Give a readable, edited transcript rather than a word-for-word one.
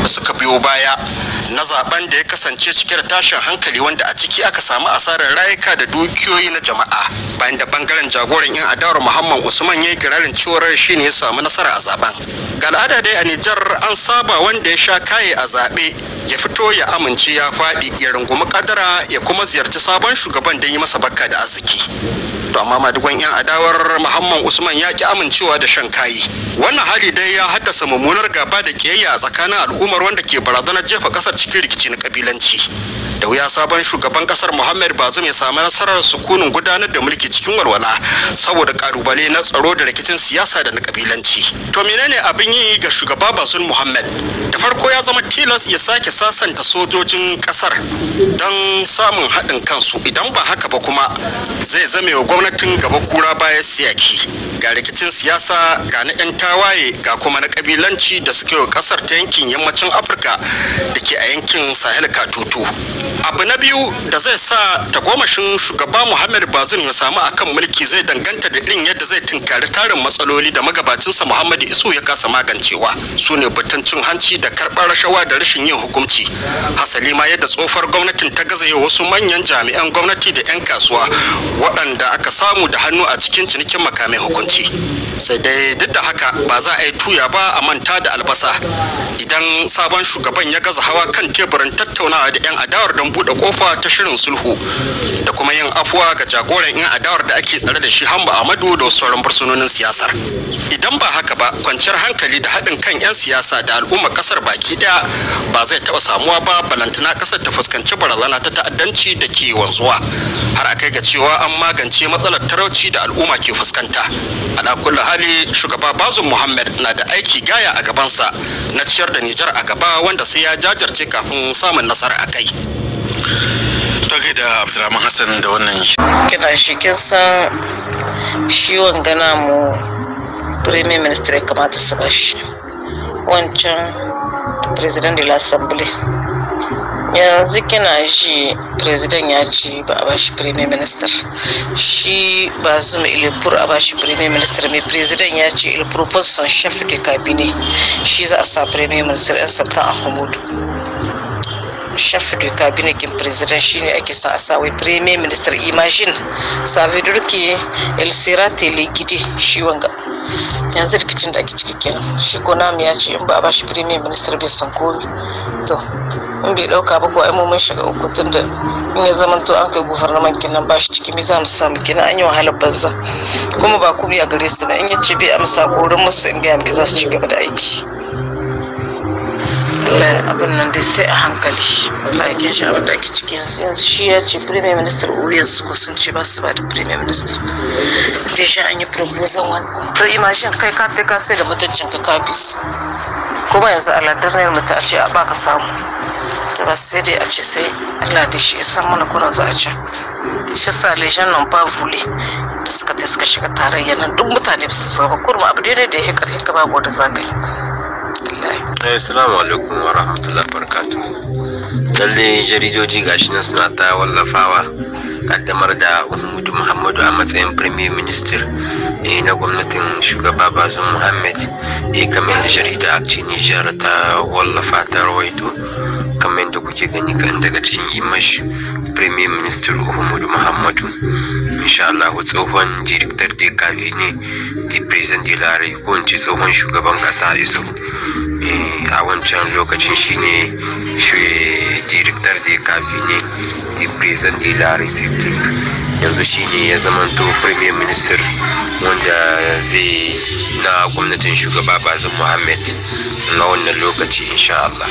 da suka biyo baya na zaben da ya kasance cike da tashin hankali, wanda a ciki aka samu asarar rayuka da dukiyoyi na jama'a, bayan da bangaren jagoran 'yan adawar Muhammad Usman ya yi kirarin cewar shi ne ya samu nasara a zaben. Ga al'ada dai a Nijar an saba wanda ya sha kaye a zaɓe ya fito ya amince ya faɗi, ya rungumi kadara, ya kuma ziyarci sabon shugaban don yi masa barka da arziki. To amma madugon 'yan adawar Muhammad Usman ya ki amincewa da shan kayi. Wannan hali dai ya haddasa mummunar gaba da kiyayya a tsakanin al'ummar, wanda ke barazanar jefa kasar cikin rikici na kabilanci. Da wuya sabon shugaban kasar Muhammad Bazoum ya samu nasarar sukunin gudanar da mulki cikin walwala saboda kalubale na tsaro da rikicin siyasa da na kabilanci. To menene abin yi ga shugaba Bazoum Muhammad? Da farko, ya zama tilas ya sake sasanta sojojin kasar don samun haɗin kansu. Idan ba haka ba kuma, zai zame wa gwamnatin gaba kura baya siyaki. Ga rikicin siyasa, ga na 'yan tawaye, ga kuma na kabilanci da suke wa kasar ta yankin yammacin Afirka da ke a yankin Sahel katutu. Abu na biyu da zai sa tagomashin shugaba Muhammad Bazoum ya samu akan mulki zai danganta da irin yadda zai tunkari tarin matsaloli da magabacinsa Muhammadu Isu ya kasa magancewa. Su ne batun cin hanci da karɓar rashawa da rashin yin hukunci, hasali ma yadda tsofar gwamnatin ta gaza wasu manyan jami'an gwamnati da 'yan kasuwa waɗanda aka samu da hannu a cikin cinikin makamai hukunci. Sai dai duk da haka, ba za a yi tuya ba a manta da albasa. Idan sabon shugaban ya gaza hawa kan teburin tattaunawa da 'yan adawar don buɗe kofa ta shirin sulhu da kuma yin afuwa ga jagoran 'yan adawar da ake tsare da shi, Hamba Amadu, da sauran fursunonin siyasar, idan ba haka ba, kwanciyar hankali da haɗin kan 'yan siyasa da al'ummar ƙasar baki ɗaya ba zai taɓa samuwa ba, balantana ƙasar ta fuskanci barazana ta ta'addanci da ke wanzuwa, har a kai ga cewa an magance matsalar talauci da al'umma ke fuskanta. Ala kulli hali, shugaba Bazum Muhammad na da aiki gaya a gabansa na ciyar da Nijar a gaba, wanda sai ya jajirce kafin samun nasara a kai. Ta gaida Abdulrahman Hassan da wannan. Kina shi, kin san shi wangana mu premier minister ya kamata su bashi, wancan président de l'assemblée. Yanzu kina ji président ya ce ba a bashi premier minister. Shi Bazoum, il est pour a bashi premier minister, mais président ya ce il propose son chef de cabinet, shi za a sa premier minister, un certain Ahmadu. Chef de cabinet kin président shine ake son a sa wai premier ministre. Imagine, ça veut dire que il sera téléguidé. Shi wanga yanzu rikicin da ake ciki kenan. Shi ko namu ya ce in ba a bashi premier minister bai san komi. To in bai dauka ba ko, ai mu mun shiga uku, tunda in ya zama to an kai gouvernement kenan ba shi ciki, me za mu samu kenan? An yi wahalar banza. Kuma ba kuma a gare su ba, in ya ce bai amsa korin musu, in gaya miki za su ci gaba da aiki. Wallahi abin nan dai sai a hankali. Wallahi kin shi abin da ake ciki yanzu. Yanzu shi ya ce premier minister, uriyar su ko sun ce ba su ba da premier minister. Déjà an yi proposal wani. To imagine, kai ka ka sai da mutuncin ka, ka bi su, kuma yanzu a ladar mutu a ce a baka samu ta ba, sai dai a ce sai Allah da shi san mana kuran za a ce. Shi sa les gens n'ont pas voulu da suka ta suka shiga tarayya nan, duk mutane ba su zo ba. Kurma abu dai da ya karfin ka, babu wanda za ka yi. Assalamu alaikum wa rahmatullahi barakatuh. Lalle jaridoji gashi nan suna ta wallafawa kaddamar da Uhumudu Muhammadu a matsayin Premier Minister na gwamnatin shugaba Bazoum Muhammad. Kamar da jarida Actu Niger ta wallafa, ta rawaito, kamar yadda kuke gani kan daga cikin image, Premier Minister Uhumudu Muhammadu, insha Allah, tsohon directeur de cabinet du président de la ko in ce tsohon shugaban kasa Yusuf a wancan lokacin, shine directeur de cabinet du président de la République. Yanzu shine ya zamanto premier minister wanda zai na gwamnatin shugaba Bazum Muhammad na wannan lokaci, insha Allah.